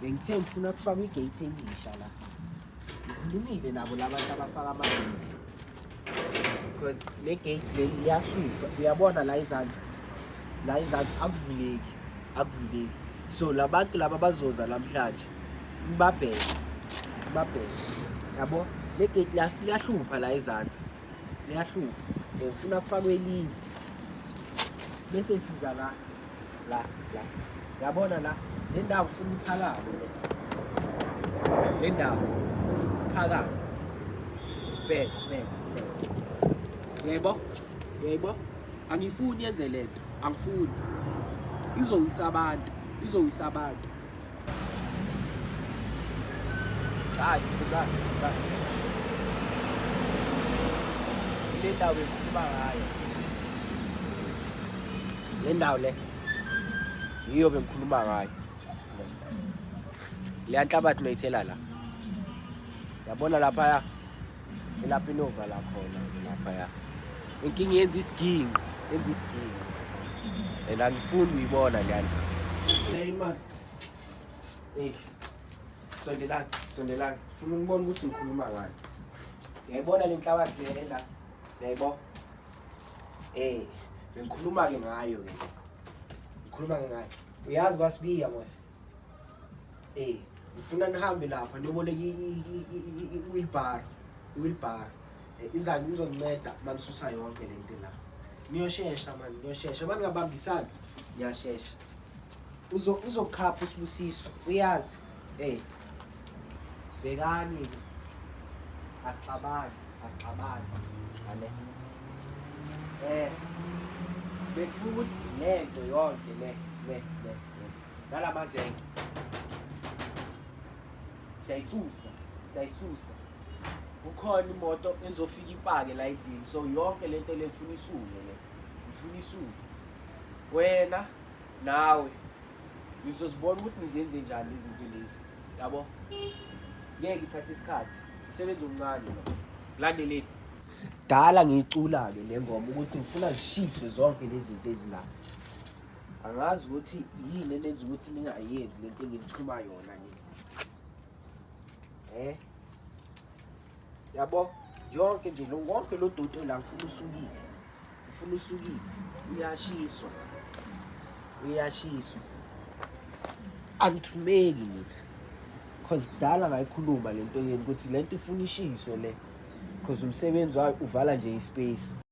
Bengithe ngifuna kufakwa igate elisha la. Ngikhulumile nabo labantu abafaka amagate. Because le gate leli liyahlupha. Uyabona la izansi. La izansi akuvuleki. Akuvuleki. So labantu laba bazoza namhlanje. Ngibabheke. Ngibabheke. Yabo? Le gate liyahlupha la izansi. Liyahlupha. Ngifuna kufakwe elinye. Bese siza la. La la. Yabona la le ndawo ufuna iphakame le. Le ndawo phakame. Bheka bheka bheka. Yebo? Yebo? Angifuni yenze lento. Angifuni. Izowisa abantu. Izowisa abantu. Hayi, uzani, uzani. Le ndawo bekhuluma ngayo. Le ndawo le yiyo bengikhuluma ngayo. Leya nhlabathi noyithela la. Yabona laphaya ilapho inova la khona laphaya. Inkinga yenza isiginqi, yenza isiginqi. And angifuni ukuyibona leyana. Hey man. Hey. Sondelani, sondelani. Funa ukubona ukuthi ngikhuluma ngani. Uyayibona le nhlabathi le la? Uyayibona? Eh, bengikhuluma ke ngayo ke. Ngikhuluma ke ngayo. Uyazi kwasibiya mos. Eh, ngifuna nihambe lapha niyoboleka i-wheelbarrow, i-wheelbarrow. Eh, izani izonceda manisusa yonke le nto la. Niyoshesha mani, niyoshesha. Maningabambisani, niyashesha. Uzo uzokhapha usibusiso, uyazi. Eh. Bhekani ke. Asixabani, asixabani. Ale. Eh. Bengifuna ukuthi lento yonke le le le le. Nalamazenke. Siyayisusa, siyayisusa. Kukhona imoto ezofika ipake la endlini. So yonke lento le ngifuna isuke le. Ngifuna isuke. Wena nawe ngizozibona ukuthi nizenze njani lezi zinto lezi yabo ngeke ithathe isikhathi umsebenzi omncane lo landeleni dala ngiyicula-ke le ngoma ukuthi ngifuna zishiswe zonke lezi zinto ezila angazi ukuthi yini enenza ukuthi ningayenzi le nto engithuma yona nina eh yabo yonke nje lo wonke lo doti la ngifuna usukile ngifuna usukile uyashiswa uyashiswa angithumeki mina cause kudala ngayikhuluma lento yenu ukuthi lento ifuna ishiswe le cause umsebenzi wayo uvala nje ispace.